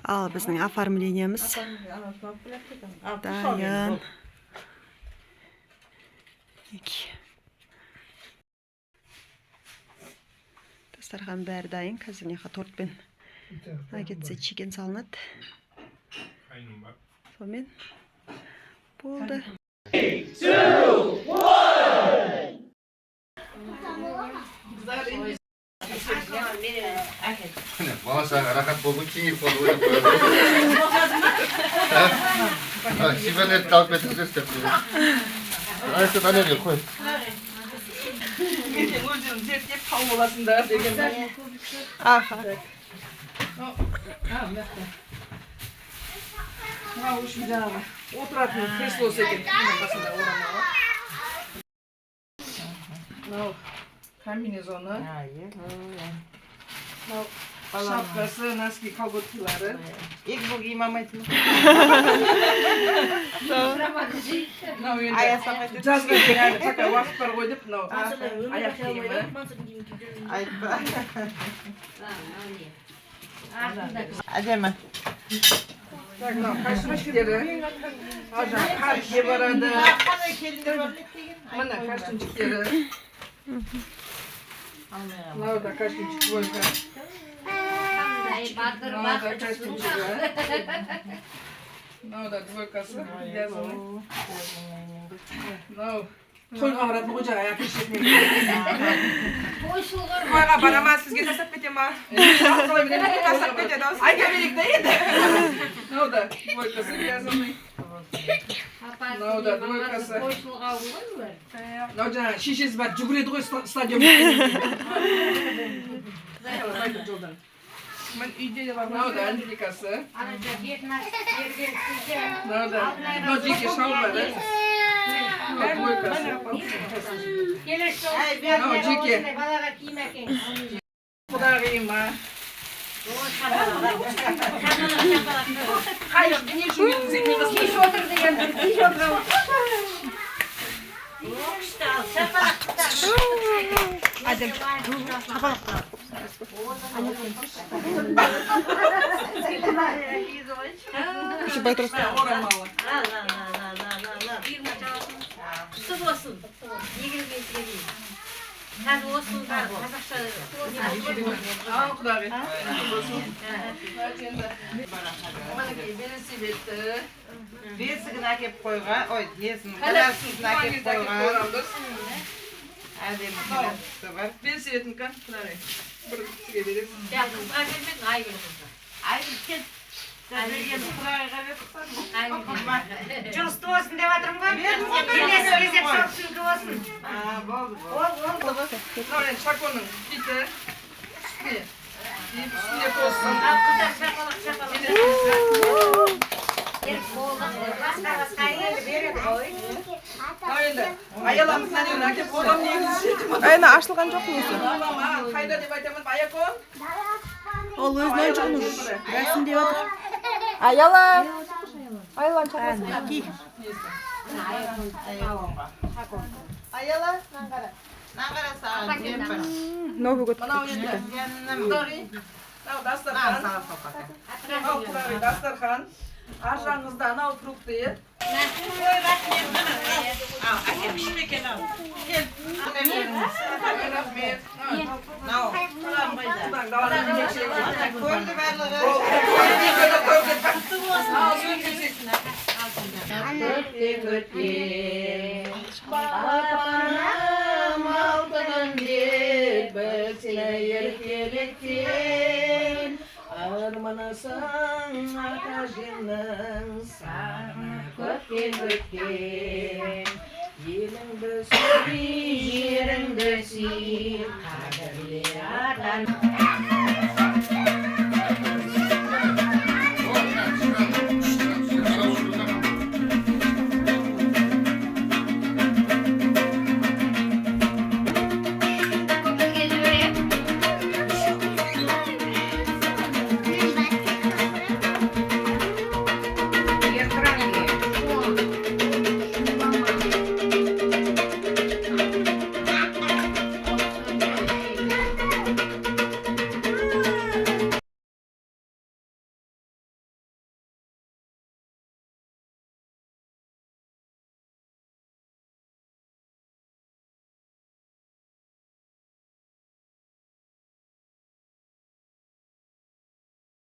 Ал біздің оформлениеміз дайын. Мінекей. Дастархан бәрі дайын. Қазір мына жаққа тортпен наггетсы, chicken салынады. Сонымен болды. Бала шаға рахат болды, кеңейіп қалды, ойлап қояды. Шифонерді алып кетіңіздерші деп. Айша, ана жерге қой. Ертең өздерің зерттеп тауып аласыңдар деген. Аха. А, мына жақта. Мынау үшін жаңағы отыратын креслосы екен. Мына қасында орамалы. Мынау комбинезоны. Мынау шапкасы, носки, колготкилары. Екі жыл киім алмайтын. Мынау енді жазға дейін әлі пока уақыт бар ғой деп, мынау аяқ киімі. Айтпа. Әдемі. Так, мынау костюмчиктері. Ал жаңағы паркке барады. Қандай келіндер бар деген? Міне, костюмчиктері. Мынау да костюмчик, двойка. Мынау да костюмчигі. Мынау да двойкасы. Вязаный. Мынау тойға баратын ғой жаңағы әке шешесімен. Тойға бара ма, сізге тастап кете ма? Қалай білемін? Тастап кетеді ау. Айта берейік та енді. Мынау да двойкасы, вязаный. Мынау да двойкасы. Мынау жаңағы шешесі бар, жүгіреді ғой стадионға. Қайтып жолдан. Мен үйде де бар. Мынау да Анжеликасы. Мынау да, мынау жеке шалбары. Мынау двойкасы. Мынау жеке. Балаға киім әкең. Құдағиыма. Қай не үшін келдің сен, мен Киш отыр деген, киш отыр. Күшті, ал шапалақ. Әдем. Шапалақ. Еще бай тұрсын. Орамалы. Құтты болсын. Игілік еткен. Қазір осының бәрі қазақша. Ал, құдағи. Енді мінекей, велосипедті. Бесігін әкеп қойған. Ой, несін, Коляскасын коляскасын әкеп әкеп қойған. қойғанбыз. Әдемі коляскасы бар. Велосипедінікі, құдағи. Бір кісіге бересіз. Қызға бермедің, Айгүл қызға. Айгүл, кел. Берген құдағиға беріп. Жұғысты болсын деп жатырмын ғой. Бердім ғой, Келесі бердім кезек ғой. сол кісінікі болсын. А, болды, болды. Ол, ол. Мынау енді Шаконың киті. Үстіне. Киіп, үстіне тоссын. Ал қыздар, шапалақ, шапалақ. Ерік болды. Басқа басқа енді береді ғой. Мынау енді Аяламыз әнеуін әкеп қойғам негізі. Айна, ашылған жоқ несі. Мама, қайда деп айтамын, Аякон. Ол өзінің ойыншығын уже рәсімдеп жатыр. Аяла. Айлан шақырсын. Мінекей. Аяла, мынаны қара. Мынаны қара, саған жемпір. Новый год. Мынау енді Жаным. құдағи. Мынау Мынаны дастархан. саған салпақ. Мынау, құдағи, дастархан. Ар жағыңызда анау фрукты. Ой, рахмет. Ал, әкел, күшті екен, ал. Кел. Рахмет. Мынау. Құдаң даладан жемшек. Көрді барлығы. Ал, сөйлесек. Көптен күткен балапаным, алтыным деп бір сені еркелеткен, арманысың ата әжемнің сағына көптен күткен. Еліңді сүй, жеріңді сүй, қадірле ата.